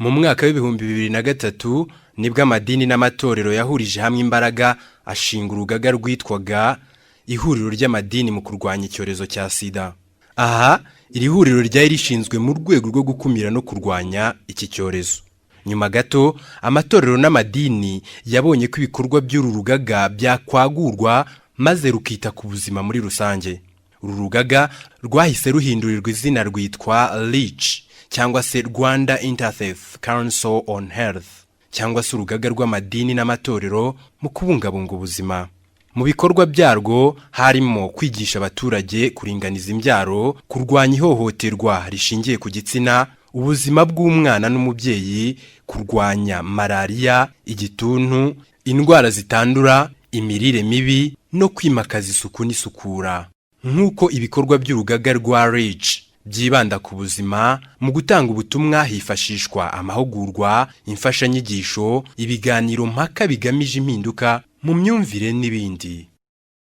Mu mwaka w'2003 nibwo amadini n'amatorero yahurije hamwe imbaraga, ashinga urugaga rwitwaga Ihuriro ry'Amadini mu Kurwanya Icyorezo cya SIDA. Aha iri huriro ryari rishinzwe mu rwego rwo gukumira no kurwanya iki cyorezo. Nyuma gato amatorero n'amadini yabonye ko ibikorwa by'uru rugaga byakwagurwa, maze rukita ku buzima muri rusange. Uru rugaga rwahise ruhindurirwa izina, rwitwa RICH, cyangwa se Rwanda Interfaith Council on Health, cyangwa se Urugaga rw'Amadini n'Amatorero mu Kubungabunga Ubuzima. Mu bikorwa byarwo harimo kwigisha abaturage kuringaniza imbyaro, kurwanya ihohoterwa rishingiye ku gitsina, ubuzima bw'umwana n'umubyeyi, kurwanya malariya, igituntu, indwara zitandura, imirire mibi no kwimakaza isuku n'isukura. Nk'uko ibikorwa by'urugaga rwa RICH byibanda ku buzima, mu gutanga ubutumwa hifashishwa amahugurwa, imfashanyigisho, ibiganiro mpaka bigamije impinduka mu myumvire n'ibindi.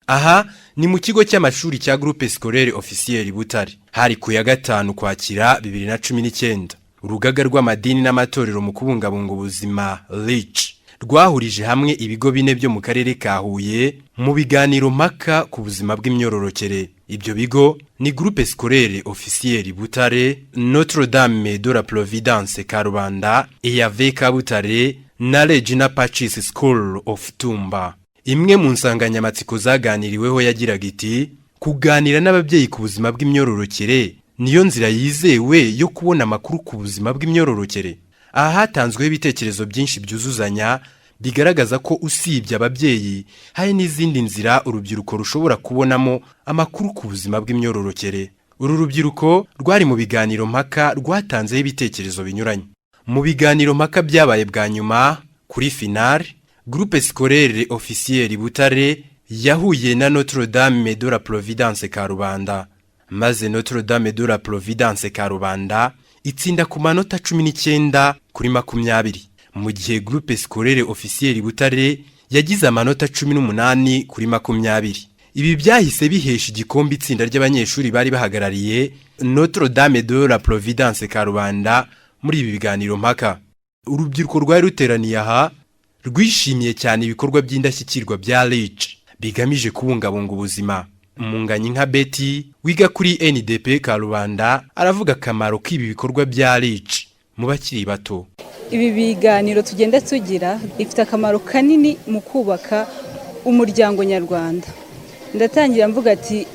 Aha ni mu kigo cy'amashuri cya Groupe Scolaire Officiel Butare. Hari ku ya 5 Ukwakira 2019. Urugaga rw'Amadini n'Amatorero mu Kubungabunga Ubuzima, RICH, rwahurije hamwe ibigo bine byo mu karere ka Huye mu biganiro mpaka ku buzima bw'imyororokere. Ibyo bigo ni Groupe Scolaire Officiel Butare, Notre Dame de la Providence Karubanda, EAV Kabutare na Regina Pacis School of Tumba. Imwe mu nsanganyamatsiko zaganiriweho yagiraga iti: "Kuganira n'ababyeyi ku buzima bw'imyororokere niyo nzira yizewe yo kubona amakuru ku buzima bw'imyororokere." Aha hatanzweho ibitekerezo byinshi byuzuzanya, bigaragaza ko usibye ababyeyi hari n'izindi nzira urubyiruko rushobora kubonamo amakuru ku buzima bw'imyororokere. Uru rubyiruko rwari mu biganiro mpaka rwatanzeho ibitekerezo binyuranye. Mu biganiro mpaka byabaye bwa nyuma kuri finale, Groupe Scolaire Officiel Butare yahuye na Notre Dame de la Providence Karubanda, maze Notre Dame de la Providence Karubanda itsinda ku manota 19 kuri 20, mu gihe Groupe Scolaire Officiel Butare yagize amanota 18 kuri 20. Ibi byahise bihesha igikombe itsinda ry'abanyeshuri bari bahagarariye Notre Dame de la Providence Karubanda muri ibi biganiro mpaka. Urubyiruko rwari ruteraniye aha rwishimiye cyane ibikorwa by'indashyikirwa bya RICH bigamije kubungabunga ubuzima. Nka Betty wiga kuri NDP Karubanda aravuga akamaro k'ibi bikorwa bya RICH mu bakiri bato. Ibi biganiro tugenda tugira bifite akamaro kanini mu kubaka umuryango nyarwanda. Ndatangira mvuga ati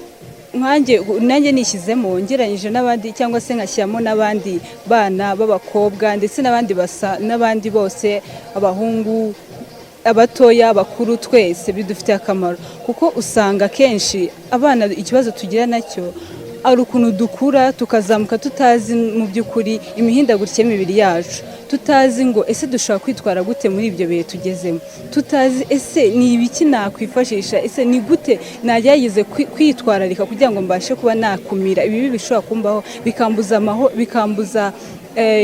nkanjye nanjye nishyizemo ngereranyije n'abandi, cyangwa se nkashyiramo n'abandi bana b'abakobwa ndetse n'abandi basa n'abandi bose, abahungu, abatoya, abakuru, twese bidufitiye akamaro, kuko usanga akenshi abana ikibazo tugira nacyo ari ukuntu dukura tukazamuka tutazi mu by'ukuri imihindagurikire y'imibiri yacu, tutazi ngo ese dushobora kwitwara gute muri ibyo bihe tugezemo, tutazi ese ni ibiki nakwifashisha, ese ni gute nagerageze kwitwararika kugira ngo mbashe kuba nakumira ibibi bishobora kumbaho, bikambuza amaho, bikambuza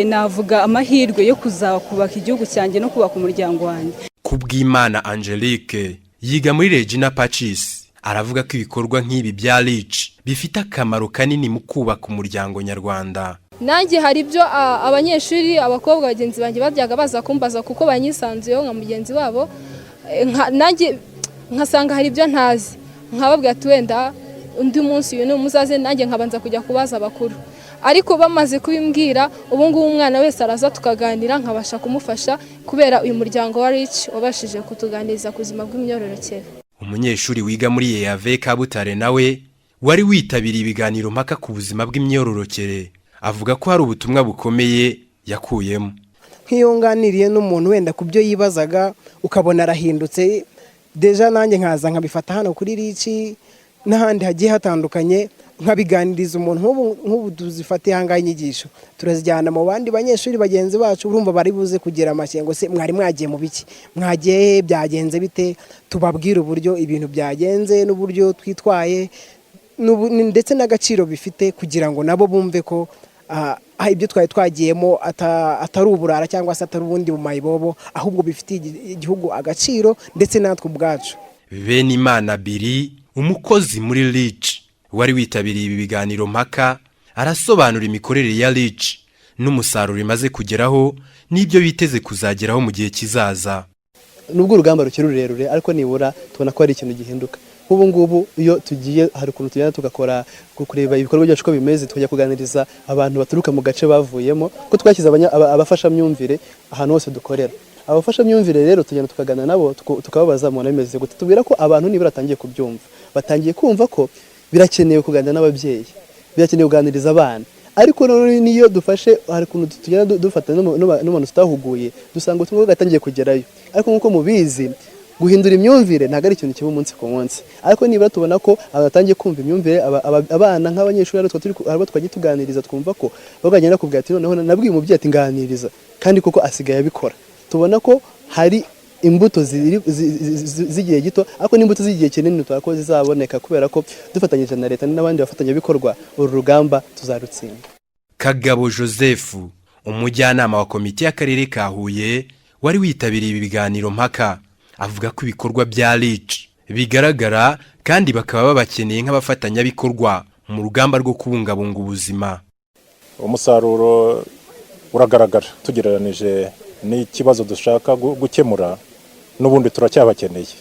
navuga amahirwe yo kuzakubaka igihugu cyanjye no kubaka umuryango wanjye. Kubwimana Angelique yiga muri Regina Pacis, aravuga ko ibikorwa nk'ibi bya RICH bifite akamaro kanini mu kubaka umuryango nyarwanda. Nanjye hari ibyo abanyeshuri abakobwa bagenzi banjye bajyaga baza kumbaza, kuko banyisanzuyeho nka mugenzi wabo. Nanjye nkasanga hari ibyo ntazi, nkababwira ati wenda undi munsi uyu ni umuzaze, nanjye nkabanza kujya kubaza abakuru. Ariko bamaze kubimbwira, ubu ngubu umwana wese araza tukaganira, nkabasha kumufasha, kubera uyu muryango wa RICH wabashije kutuganiriza ku buzima bw'imyororokere. Umunyeshuri wiga muri EAV Kabutare nawe wari witabiriye ibiganiro mpaka ku buzima bw'imyororokere avuga ko hari ubutumwa bukomeye yakuyemo. Nk'iyo nganiriye n'umuntu wenda ku byo yibazaga, ukabona arahindutse, déjà nanjye nkaza nkabifata hano kuri RICH n'ahandi hagiye hatandukanye, nkabiganiriza umuntu. Nk'ubu tuzifate ahangaha, inyigisho turazijyana mu bandi banyeshuri bagenzi bacu. Urumva bari buze kugira amakenga: se mwari mwagiye mu biki, mwagiye he, byagenze bite? Tubabwire uburyo ibintu byagenze n'uburyo twitwaye ndetse n'agaciro bifite, kugira ngo nabo bumve ko ibyo twari twagiyemo atari uburara cyangwa se atari ubundi bumayibobo, ahubwo bifitiye igihugu agaciro ndetse natwe ubwacu. Benimana Biri, umukozi muri RICH wari witabiriye ibi biganiro mpaka, arasobanura imikorere ya RICH n'umusaruro imaze kugeraho n'ibyo biteze kuzageraho mu gihe kizaza. Nubwo urugamba rukiri rurerure, ariko nibura tubona ko hari ikintu gihinduka. Nk'ubu ngubu iyo tugiye, hari ukuntu tugenda tugakora kureba ibikorwa byacu uko bimeze, tukajya kuganiriza abantu baturuka mu gace bavuyemo, ko twashyize abafashamyumvire ahantu hose dukorera. Abafashamyumvire rero tugenda tukaganira nabo, tukababaza: "Mubona bimeze gute?" Tubwira ko abantu nibura batangiye kubyumva, batangiye kumva ko birakenewe kuganira n'ababyeyi, birakenewe kuganiriza abana. Ariko noneho niyo dufashe, hari ukuntu tugenda dufata n'umuntu tutahuguye, dusanga ubutumwa bwatangiye kugerayo. Ariko nk'uko mubizi, guhindura imyumvire ntabwo ari ikintu kiba umunsi ku munsi. Ariko nibura tubona ko abantu batangiye kumva imyumvire, abana nk'abanyeshuri hano hari abo twagiye tuganiriza, twumva ko bagenda bakubwira ati: "Noneho nabwiye umubyeyi ati nganiriza," kandi koko asigaye abikora. Tubona ko hari imbuto z'igihe gito, ariko n'imbuto z'igihe kinini tubona ko zizaboneka, kubera ko dufatanyije na leta n'abandi bafatanyabikorwa, uru rugamba tuzarutsinda. Kagabo Joseph, umujyanama wa komite y'akarere ka Huye wari witabiriye ibi biganiro mpaka, avuga ko ibikorwa bya REACH bigaragara kandi bakaba babakeneye nk'abafatanyabikorwa mu rugamba rwo kubungabunga ubuzima. Umusaruro uragaragara tugereranije n'ikibazo dushaka gukemura. N'ubundi turacyabakeneye,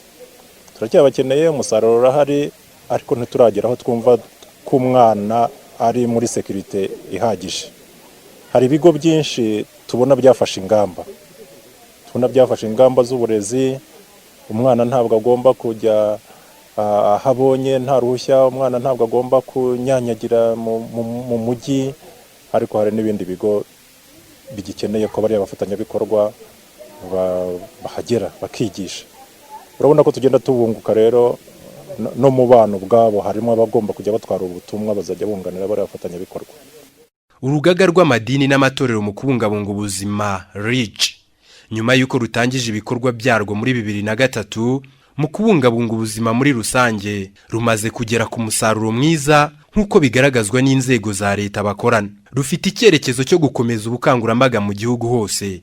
turacyabakeneye. Umusaruro urahari, ariko ntituragera aho twumva ko umwana ari muri sécurité ihagije. Hari ibigo byinshi tubona byafashe ingamba, tubona byafashe ingamba z'uburezi. Umwana ntabwo agomba kujya aho abonye nta ruhushya, umwana ntabwo agomba kunyanyagira mu mujyi. Ariko hari n'ibindi bigo bigikeneye ko bariya bafatanyabikorwa bahagera bakigisha. Urabona ko tugenda tubunguka rero no mu bana ubwabo harimo abagomba kujya batwara ubutumwa, bazajya bunganira bariya bafatanyabikorwa. Urugaga rw'amadini n'amatorero mu kubungabunga ubuzima, REACH, nyuma y'uko rutangije ibikorwa byarwo muri 2003 mu kubungabunga ubuzima muri rusange, rumaze kugera ku musaruro mwiza nk'uko bigaragazwa n'inzego za leta bakorana. Rufite icyerekezo cyo gukomeza ubukangurambaga mu gihugu hose.